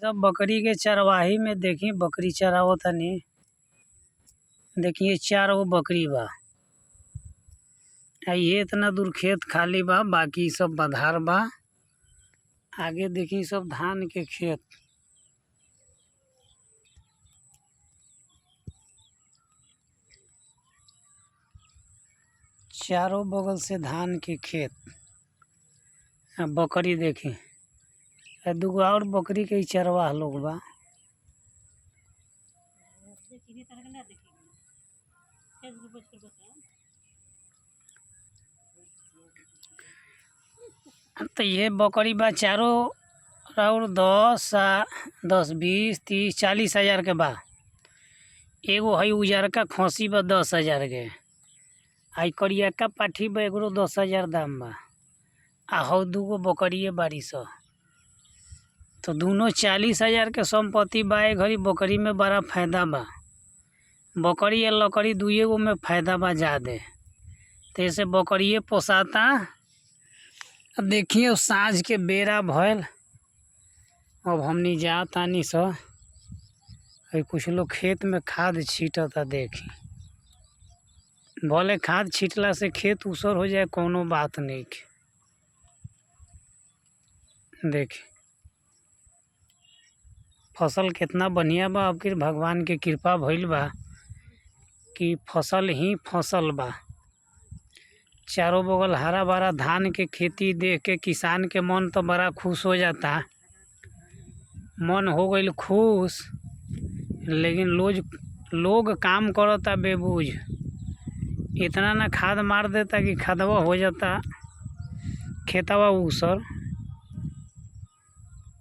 सब बकरी के चरवाही में देखी बकरी चरावतानी। देखिए 4 गो बकरी बा। आ इहे एतना दूर खेत खाली बा, बाकी सब बधार बा। आगे देखी सब धान के खेत। चारों बगल से धान के खेत। आ बकरी देखी, आ दुगो और बकरी के इ चरवाह लोग बा। त ये बकरी बा चारों और 10 आ 10 20 30 40 हजार के बा। एगो हई उजरका खसी बा 10,000 के। आ इ करियका पाठी बा एकरो 10,000 दाम बा। आ हौ दुगो बकरिये बाड़ी स। तो दोनों 40,000 के संपत्ति बा। ए घड़ी बकरी में बड़ा फायदा बा। बकरी आ लकड़ी दुइये गो में फायदा बा ज्यादे। ते एसे बकरिये पोसाता। अब देखिए साँझ के बेरा भइल। अब हमनी जा तानी स। हई कुछ लोग खेत में खाद छींटता देखी। भले खाद छींटला से खेत ऊसर हो जाए कौनो बात नइखे। देखी फसल केतना बढ़िया बा। अब की भगवान के कृपा भइल बा कि फसल ही फसल बा। चारों बगल हरा भरा धान के खेती देख के किसान के मन तो बड़ा खुश हो जाता। मन हो गइल खुश, लेकिन लोज लोग काम करता बेबूझ। इतना ना खाद मार देता कि खादवा हो जाता खेतवा ऊसर।